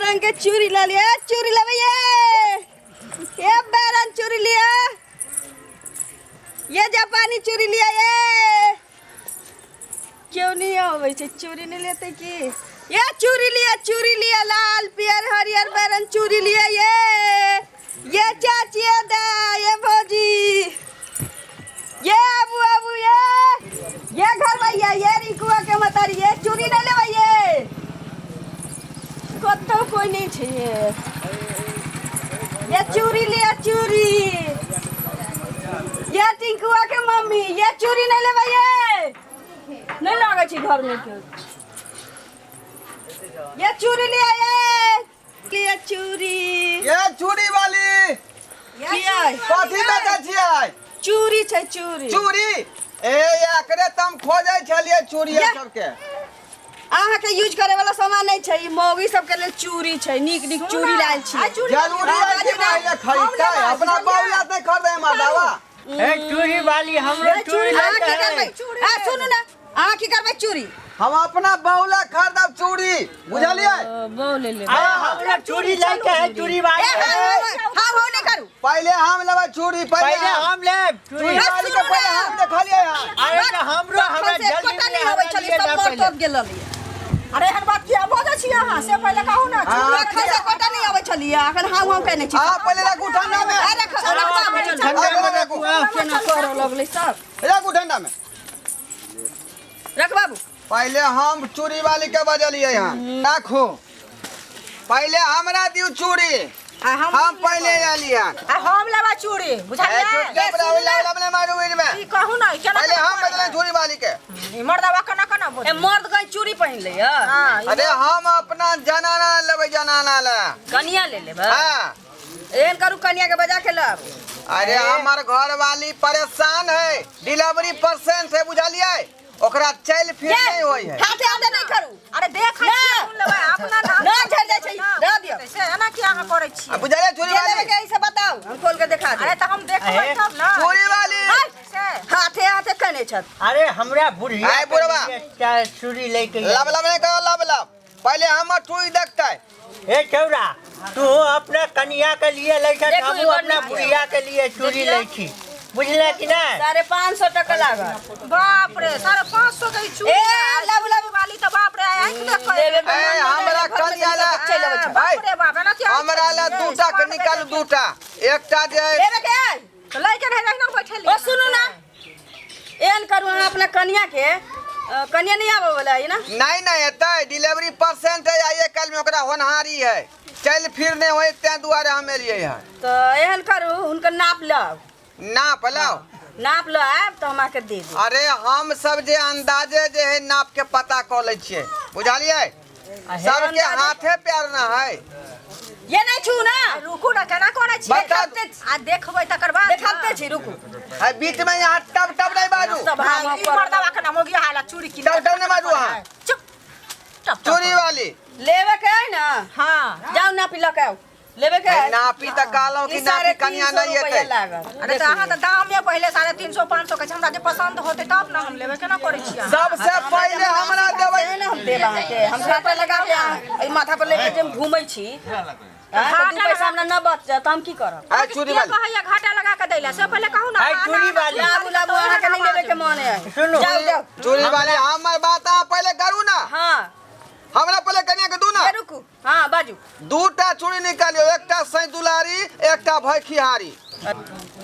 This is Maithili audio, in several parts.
रंग के चूड़ी ला लिया, चूड़ी लेबै ये, ये बैरन चूड़ी लिया, ये जापानी चूड़ी लिया ये। क्यों नहीं आबै छै? चूड़ी नहीं लेते की? ये चूड़ी लिया, चूड़ी लिया, लाल पियर हरियर बैरन चूड़ी लिया ये। ये चाची, ये दा, ये भौजी, ये आबू आबू, ये ये घर भैया, ये रिकुआ के मतारी, ये चूड़ी नहीं लेबै ये। कतौ कोई नहीं छै ये। ये चूड़ी लिया, चूड़ी, ये टिंकुआ के मम्मी, ये चूड़ी नहीं लेबै ये। नहीं लागै छै घर में केओ। ये चूड़ी लिया, ये लिया चूड़ी। ये चूड़ी वाली। किया? कथी बेचै छियै? चूड़ी छै, चूड़ी। चूड़ी? ए, एकरे त हम खोजै छलियै चूड़ी। ये। सबके अहाँके यूज करे वाला सामान नहीं छै ई, मौगी सबके लेल चूड़ी छै, नीक नीक चूड़ी लायल छी। जरूरी है कि पहिले खरीदतै? अपना बौला से खरीदै मर्दावा। ए चूड़ी वाली, हमरो चूड़ी अहाँ लैके की है। करबै? आ सुनू ना, अहाँ की करबै चूड़ी? हम अपना बौला खरीदब चूड़ी, बुझलियै? बोले ले। अरे हमरो चूड़ी लैके है चूड़ी वाली। ए हाँ हाँ हाँ, नहीं करू। पहिले हम लेबै चूड़ी, पहिले पहिले हम। हम लेब चूड़ी चूड़ी। वाली के पहिले हम देखलियै हन। अरे तऽ हमरो, हमरा तखन से जल्दी एकोटा में नहि अबै हमरा छलै, लिए सब ना मोड़ पहिले। तोड़ गेल रहलै। अरे एहन बात किया बजै छी अहाँ, से पहिले कहू ने। हाँ। तखन से एकोटा नहि अबै छलियै, अखन हाँ हाँ केने छी। अहाँ पहिले राखू ठंडा में। अरे रख, रख बाबू, चल। ठंडा में राखू। राखू। केना करऽ लगलै सब। राखू ठंडा में। रख बाबू। पहिले हम चूड़ी वाली के बजलियै हन। राखू, पहिले हमरा दियौ चूड़ी। आ हम हम पहिले एलियै हन। आ हम लेबै चूड़ी, ए, बुझलियै? चुपचाप रहू, लब लब नहि मारू ओहिमे। ई कहू ने केना। पहिले हम बजलियै चूड़ी वाली के। ई मर्दवा केना केना बोल। ए मर्द कहीं चूड़ी पहिन ले य? हाँ, अरे हम अपना जनाना लेबै, जनाना ले। कनिया ले लेबै? हाँ। एहन करू, कनिया के बजा के लाब। अरे हमर घर वाली परेशान है, डिलीवरी पेशेंट है, बुझलियै? ओकरा चल फिर नहीं होई है। हाथे हाथे नहीं करू। अरे देख ना। कोन लेबै अपना नाम। ना झड़ जाइ छै, रह दियौ। से एना किया अहाँ करै छी? आ बुझलियै चूड़ी जे लेबै वाली? के ऐसे बताउ, हम खोल के देखा अरे देब। तऽ हम देखबै अहे। तब ने। चूड़ी वाली। से हाथे हाथे केने छथि। अरे हमरा बुढ़िया आय बुढ़वा। के लिए चार चूड़ी लैके लब लब नहीं करो, लब लब। पहिले हमर चूड़ी देखतै। ए छौड़ा, तू अपना कनिया के लिए लै छ, देखू, हमहूँ एगो अपना नीक बुढ़िया के लिए चूड़ी देखियौ। लै छी, बुझले कि नहि? 550 टका लागत। बाप रे, 550 के ई चूड़ी। ए, लब लब। वाली तऽ बाप रे, आँखि देखै। लेबे के ए, मन हमरा नहि, घर में कनिया ला- चलि अबै छै। बाप रे बाप, एना किया हमरा ला छियै? दूटा के निकालू, दूटा, एकटा जे लेबे के अइ? तऽ लै के रहै रहिना बैठल। ओ सुनू ना, एहन करू, अहाँ अपना कनिया के कनिया नहीं आबे वाला है ना? नहीं नहीं, एतै डिलीवरी पेशेंट है, आइए कल में ओकरा होनहारी है, चल फिर नहीं होई, तें दुआरे हम एलियै हन। तो एहन करू, हुनकर नाप लाउ। नाप लाउ। नाप लो आयब तो हम आके दे देब। अरे हम सब जे अंदाजे जे है नाप के पता कऽ लै छियै, बुझलियै? सबके हाथे पैर ना है। ये नहीं छू ना। रुकू ना, केना करै छियै? बता। आ देखबै तकर बाद। देखाबते छी, रुकू। है बीच में यहाँ टब टब नहीं बाजू। सब हाँ, हम ई मर्दवा के नाम हो हाला चूड़ी किन। टब टब नहीं बाजू अहाँ। चुप, टप टप। चूड़ी वाली। लेबे के है ना? हाँ। जाओ नापी लऽ के आउ। लेबे के है? नापी तऽ कहलहुँ कि ई नापी कनिया 350 नहीं रुपैआ एतै। लागत। अरे तऽ अहाँ तऽ दामे पहिले 350 500 के छै, हमरा जे पसन्द होतै तब ने हम लेबै। केना करै छियै अहाँ? सबसे पहिले हमरा देबै। से ने हम देब अहाँके, हम घाटा लगा के अहाँ एहि माथा पर लेके जे हम घूमै छी, आँय, तऽ दू पैसा हमरा न बच जायत तऽ हम की करब? आइ चूड़ी के वाली। कहैया घाटा लगा के दै लए, से पहिले कहू ने। आइ चूड़ी वाली। लाबू लाबू, अहाँके नहि लेबे के मन है। सुनू। जाउ जाउ। चूड़ी वाली, हमर बात अहाँ पहिले करू ना। हाँ। हमरा पहिले कनिया के दू ना। ए, रुकू, हाँ बाजू। दूटा चूड़ी निकालियो, एकटा सै दुलारी, एकटा भैखिहारी।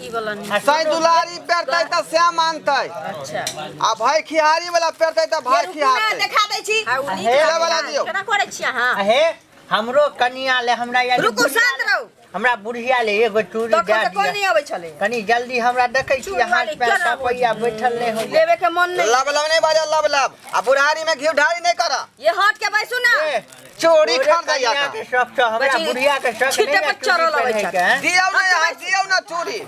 ई वाला नहीं। सै दुलारी पेरतै तऽ श्याम मानतै। अच्छा। आ भैखिहारी वाला पेरतै तऽ ये रुकू ना, भैखिहारतै। देखा दै छी। आ, उ नीक हे लगैया। वाला दियौ। केना करै छियै अहाँ? हे हमरो कनिया ले, हमरा यार रुकू, शांत रहू। हमरा बुढ़िया ले एगो चूड़ी तखन दए से कोई दिअ। नहीं अबै छलै। कनी जल्दी हमरा देखै छी चूड़ी हाथ वाली पैर केना कपैया बैठल नहि होइया। लेबे के मन नहीं। लब लब नहीं बाजल, लब लब। आ बुढ़ारी में घी ढारी नहीं कर। ये हट के बैसू ना। ए, चोरी तोरे खरीदैया कनिया का। के शौक छौ, हमरा बच्ची, बुढ़िया के शौक छींटे नहि ने पर चूड़ी चढ़ल अबै पहिरै छथि। के, हैं? दियौ ना यहाँ, दियौ ना चूड़ी।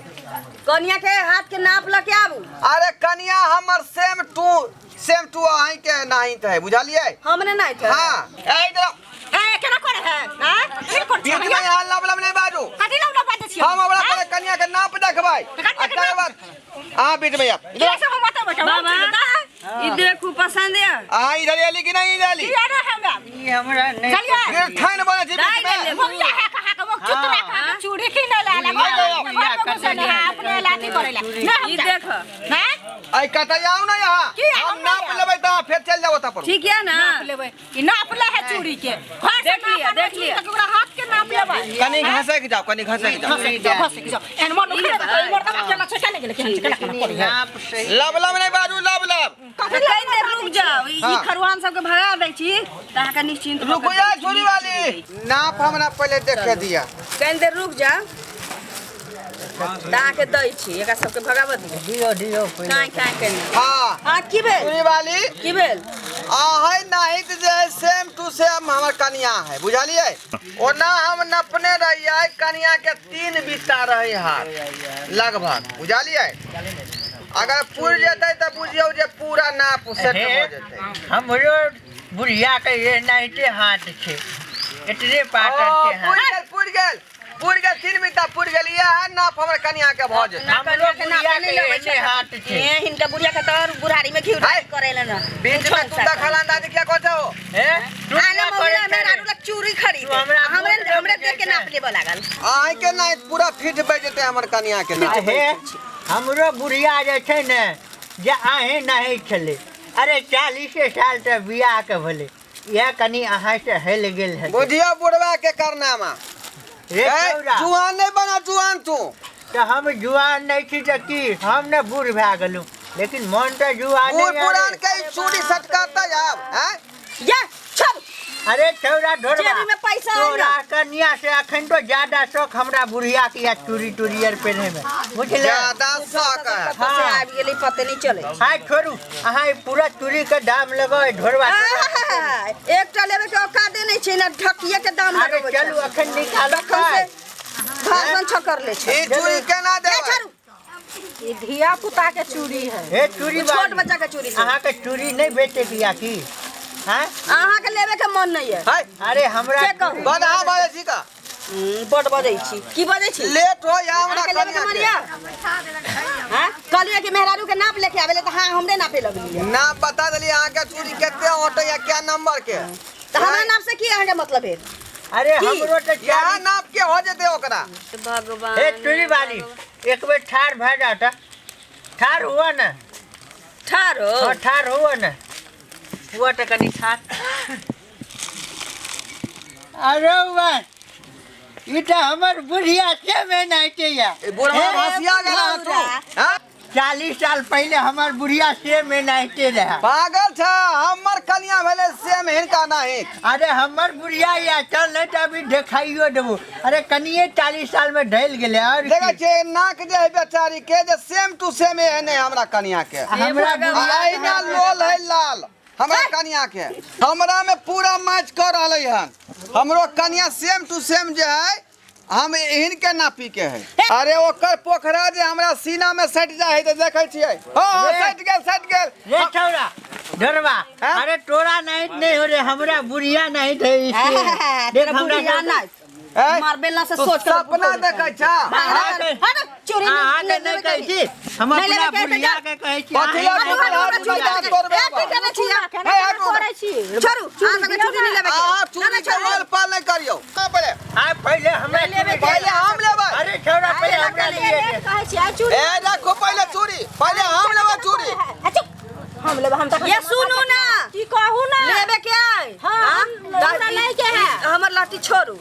कनिया के हाथ के नाप लऽ के आबू। अरे कनिया हमर सेम टू सेम टू अहीं के नहीं है, बुझलियै? हमने नहीं थे। हाँ, ए इधर आओ। ए केना करे है? आँय? की करै बीच छियै? में यहाँ लब लब नहीं बाजू। कथी लौटा बाजै छियै? हम हमरा पहिले कनिया के नाप देखबै कनिया आ के तकर नाप बाद अहाँ बीच में आब। के सब हम बतेबै? बाबा। ई देखू पसंद है। अहाँ इधर एली कि नहीं इधर एली? किया ना हमरा ई हमरा नहीं चलिए। गिरथान बनै छी दाइ बीच में। गेलै। मोगिया है कहा के वो चुतरा कहा के चूड़ी किने ला ला बुढ़िया घर में घुसे नहीं है, अपने लाठी करे ला ना हम ई जा- देख। हैं? ऐ कतऽ आउ ना यहाँ। की हम हम नाप नहि लेबै तऽ फेर चलि जाउ ओतऽ पर। ठीक है ना? नाप लेबै ई नाप ले है चूड़ी के घर से देख लिअ, नाप देख चूड़ी लिअ। तक ओकरा हाथ के नाप लेबै। कनी घसकि जाउ, कनी घसकि जाउ। घसकि जाओ, घसकि जाओ। एहन मन उखड़े तऽ ई मर्दबा केना छै, केना गेलै, केना छै, केना केना करै है। नाप सही लब लब नहि बाजू, लब लब। कनी देर रुक जाओ, ई हाँ। खरुआन सबके भगा दै छी तऽ अहाँके निश्चिंत भऽ रुकू कऽ या चूड़ी वाली, नाप हमरा पहिले देखे दिअ। कनी देर रुक जाओ तऽ अहाँके दै छी, एकरा सबके भगाबऽ दियौ। दियो दियो पहिले। काँय काँय केने। हाँ। हाँ, की भेल? चूड़ी वाली। की भेल? अहै नाहित जे है सेम टू सेम हमर कनिया है, बुझलियै? ओना हम नपने रहियै कनिया के 3 बीता रहे हाथ लगभग, बुझलियै? अगर पुर जेतै तऽ बुझियौ जे पूरा नाप सेट भऽ जेतै। हमरो बुढ़िया के ये नाहिते हाथ छै, एतने पातर छै हाथ। पुर गेल, पुर गेल, पुर गेल, 3 बीता पुर गेल। इएह नाप हमर कनिया के भऽ जेतै। हमरो बुढ़िया के एहने हाथ छै। ए, हिनका बुढ़िया के तऽ बुढ़ारी में घी हाय। करेला ना। बीच में तू दखल अंदाज किया कहै छहो? हे, तू आने किया मम्मी करै हमरा छे? आरू लग चूड़ी खरीद। तू हमरा हमरे बोल हमरे देबै देख के नाप लेबऽ लागल। अहीं के नहि पूरा फिट बैठ जेतै हमर कनिया के नाप। हे, हमरो बुढ़िया जे छै ने जे अहें नहीं छलै। अरे 40 साल तऽ बियाह के भेलै, इएह कनि अहाँ से हेल गेल हेतै। बुझियौ बुढ़वा के करनामा। रे ए, छौड़ा। जुआन नहि बना, जुआन तू। तऽ हम जुआन नहि छी तऽ की, हम ने बूढ़ भए गेलहुँ, लेकिन मन तऽ जुआन। बूढ़ पुरान के ई चूड़ी सटकतै आब, हैं? ये छोड़। अरे छौड़ा ढोरबा, जेबी में पैसा है तोरा ना। कनिया से अखन तो ज्यादा शौक हमरा बुढ़िया के या चूड़ी टूड़ी आर पेन्हे में, बुझले? ज्यादा शौक है। कतऽ से आबि गेलै पते नहि चलै। हाँ छोड़ू, अहाँ ई पूरा चूड़ी के दाम लगाओ ढोरबा। आहा, एकटा लेबै के औकाते नहि छै ना, ढकिए के दाम अरे लगबै छै। चलू अखन निकालू तखन से पाइ। भाषण छकर ले छै। ई चूड़ी केना ए, देबै? छोड़ू। ई धिया पुता के चूड़ी है। हे चूड़ी छोट वाली, बच्चा के चूड़ी छै। अहाँ के चूड़ी नहीं बेचे के या की? हाँ? अहाँ के लेबे के मन नहीं है। है। अरे हमरा के कहू? बड़ अहाँ बाजै छी का? बड़ बजै छी। की बजै छी? लेट हो या हमरा अहाँके लेबे के कनिया मन के। या? हाँ? कहलियै कि मेहरारू के नाप लेके आबे ले तऽ हाँ हमरे नापे लगलियै। नाप बता देलियै अहाँ के चूड़ी कते औटै या क्या नंबर के। तऽ हमरा नाप से की अहाँ के मतलब भेल? अरे हमरो तऽ यहाँ नाप के हो जेतै ओकरा। भगवान। हे चूड़ी वाली, एक बेर ठाढ़ भए जाओ तऽ। ठाढ़ हुआ ना। ठाढ़ हो? हाँ, ठाढ़ हुआ ना। हुआ तऽ कनि ठाढ़। अरे वाह, ई तऽ हमर बुढ़िया से मेहनत या। ई बुढ़वा भसिया गेला हँ तू। हाँ? 40 साल पहले हमर बुढ़िया से मेहनते रहे। पागल छ, हमर कनिया भेलै सेम हिनका नाही। अरे हमर बुढ़िया या चल नहीं तऽ अभी देखाइयो देबो। अरे कनिए 40 साल में ढल गेलै और की? देखै छियै नाक जे है बेचारी के जे सेम टू सेम एहने हमरा कनिया के। हमरा बुढ़िया अहिना लोल है लाल हमरा कनिया के। हमरा में पूरा मैच कर रहलै हन। हमरो कनिया सेम टू सेम जे है हम हिनके नापी के है। अरे ओकर पोखरा जे हमरा सीना में सटि जाइ है तऽ देखै छियै। हाँ, हाँ, रे। सटि गेल, सटि गेल। रे छौड़ा ढोरबा, हाँ? अरे तोरा नहीं नहीं हो रे, हमरा बुढ़िया नहीं थे इसके। देख तोरा हमरा बुढ़िया सब- नहीं। ए? मार बेलना से तू सोच के सपना देखै छ? हाँ, हट, चोरी अहाँ के नहीं नहीं लेबै कहै के। छी, हम नहीं अपना लेबै के, बुढ़िया जा। के कहै छी। कथी लए अहाँ- तू हट, चूड़ी हट, दाँत तोड़बै ए, की करै छी? हे, हट, करै छी? छोड़ू, अहाँ सबके चूड़ी नहीं लेबै के। अहाँ ना, चूड़ी ना, के छोड़ू। मोल पाल नहि करियौ। कहाँ पहिले? हाँ, पहिले हमरा चूड़ी पहिले हम लेबै। अरे छौड़ा, पहिले हमरा लिए दे। कहै छी, आइ चूड़ी। ए, राखू पहिले चूड़ी, पहिले हम लेबै चूड़ी। अच्छा, हम लेबै, हम तऽ ये सुनू ना। की कहू ना? लेबै के आइ? हाँ, हाँ? हमरा लै के है। हमर लाठी छोड़ू।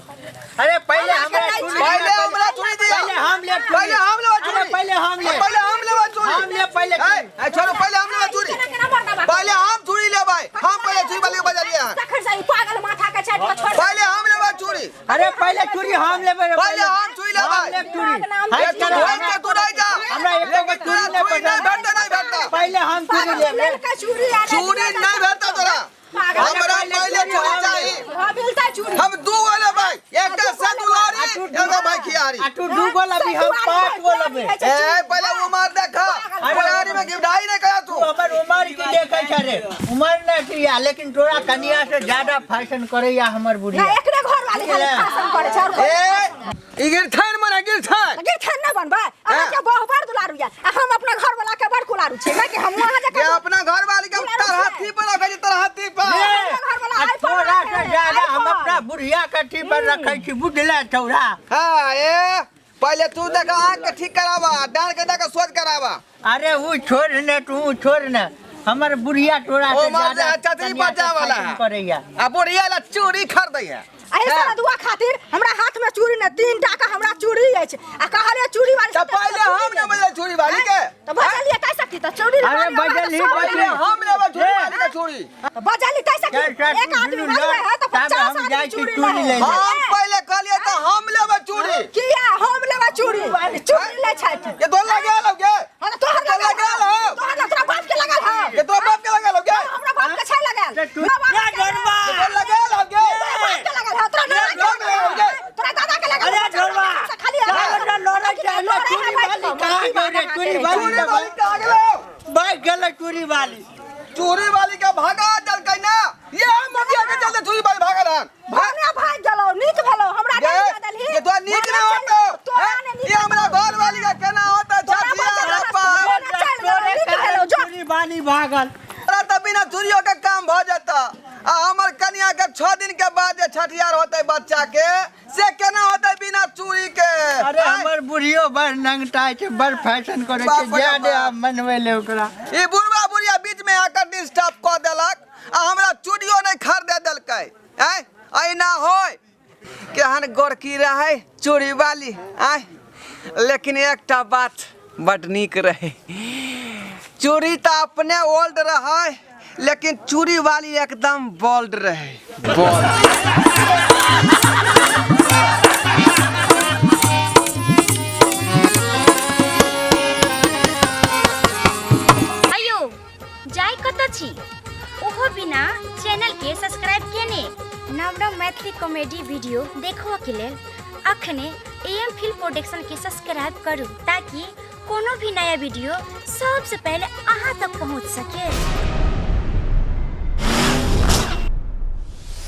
अरे पहिले हमरा हमरा के चूड़ी पहिले हमरा चूड़ी दिअ। पहिले हम लेब चूड़ी। पहिले हम लेबै चूड़ी। अरे पहिले हम लेब। पहिले हम लेबै चूड़ी। हम लेब पहिले ए, चूड़ी। ए, छोड़ू, पहिले हम लेबै चूड़ी। केना केना मरना बा? पहिले हम चूड़ी लेबै। हम पहिले चूड़ी वाली के बजलियै हन। तखन से ई पागल माथा के छाटि के छोड़। पहिले हम लेबै चूड़ी। अरे पहिले चूड़ी हम लेबै रे, पहिले हम चूड़ी लेबै। हम लेब चूड़ी। नाम हे, ए, तू चलो, धोइ के तू रहि जा। हमरा एको गो लेकिन चूड़ी तोरा नहि चूड़ी नहि पसंद। भेटतै, नहि भेटतै। पहिले हम चूड़ी लेब रे। लड़का चूड़ी आने चूड़ी नहीं भेटतै तोरा। पागल हमरा पहिले चूड़ी चाही। हाँ, मिलता चूड़ी। हम दू गो लेबै, एकटा सतुलारी, एगो भैखियारी। आ तू 2 गो लेबही, हम 5 गो लेबै। ए, पहिले उमर देख, बुढ़ारी में गिवढाई नहीं करा तू। तू हमर उमर की देखै छ रे? उमर नहि छिया, लेकिन तोरा कनिया से ज्यादा फैशन करैया हमर बुढ़िया। ना, एकरे घर वाली खाली फैशन करै छै और कोई ए, ई गिरथान बना गिरथन। गिरथन नहि बनबै अहाँके बहु बड़ दुलारू यऽ आ हम अपना घर वाला के बड़ कुलारू छियै नहि कि हमहूँ अहाँ ये जकाँ अपना घर वाली के दुलारू तरहत्थी पर रखै छी, तरहत्थी पर। अपना घरवला आ आइ पर तोरा से राखै, ज्यादा आइ हम पर। अपना बुढ़िया के अथी पर रखै छी, बुझले छौड़ा? हाँ, ए पहले तू देख आँख के ठीक करावा, डाल के देख सोच करावा। अरे ऊ छोड़ ने, तू छोड़ ने, हमर बुढ़िया तोरा ओ से मर ज्यादा जा, छतरी पर कनिया के जाए वाला फैशन है। करैया। आ बुढ़िया ला चूड़ी खरीदै है। एहि सरदुआ खातिर हमरा हाथ में चूड़ी ने, 3 टा के हमरा चूड़ी अछि आ कहलियै चूड़ी वाली तऽ पहिले हम ने बजल चूड़ी वाली के। तऽ बजलियै ताहि से की तऽ चूड़ी अरे वाली हमरा बजल ही, तऽ सब बजल। पहिले हम लेबै चूड़ी वाली के चूड़ी। बजली ताहि से की चल, चल, एक आदमी दुनू बजबै है तऽ तब 50 हम आदमी जाइ छी चूड़ी चूड़ी लै लै है। लए। हम पहिले कहलियै तऽ हम लेबै चूड़ी। किया हम लेबै चूड़ी? चूड़ी लै छथि। ये तोर लगे आलो गे? हाँ, तऽ तोहर तोर लगल लगे आलो? हौ। तोहर लग, तोरा बाप के लगल हौ। ये तोरा बाप के लगल हो गे? हमरा बाप के छै लगल। तऽ तू- हमरा बाप ये के ढोरबा! ये तोर लगे आलो गे? तोरा बाप के लगल हौ, तोरा नाना के तोर लगल हौ, लगल गे। तोरा दादा के लगल अरे हौ। ढोरबा! खाली चार गोटा लड़ै छै, एने चूड़ी वाली कहाँ गेल रे? चूड़ी वाली चूड़ी तऽ वाली कहाँ गेलो? भागि गेलै चूड़ी वाली। चूड़ी वाली के भगा देलकै ना। ये हम मगिया के चलते चूड़ी वाली भागल हन। भने भागि गेलौ, नीक भेलौ, हमरा ये नहि दऽ देलही। ये तोरा नीक भने ना चलि होतो। गेलौ, तोरा नहि नीक ये हमरा होतौ। घर वाली के केना होतो? तोरा छठिया बचल रप्पा। रहत, तोरा चलि गेलौ, तोरे नीक कारण भेलौ, जो। चूड़ी वाली भागल। तोरा तऽ बिना चूड़ियो के काम भऽ जेतऽ आ हमर कनिया के 6 दिन के बाद जे छठियार होतै बच्चा के, से केना होतै बिना चूड़ी के? अरे आँय? हमर बुढ़ियो बड़ नंगटा छै, बड़ फैशन करै छै, बाप रे जा दे बाप। आब मनबै ले ओकरा। ई बुढ़वा बुढ़िया बीच में आकर डिस्टर्ब कऽ देलक आ हमरा चूड़ियो नहि खरीदे देलकै। आँय, एना होय केहन गोरकी रहै चूड़ी वाली। आँय, लेकिन एकटा बात बड नीक रहै, चूड़ी तऽ अपने ओल्ड रहै लेकिन चूड़ी वाली एकदम बोल्ड रहै, बोल्ड। अयो जाय कतऽ छी ओहो बिना चैनल के सब्सक्राइब केने? नव नव मैथिली कॉमेडी वीडियो देखबऽ के लेल अखने एम फिल्म प्रोडक्शन के सब्सक्राइब करू ताकि कोनो भी नया वीडियो सबसे पहले अहाँ तक पहुँच सके।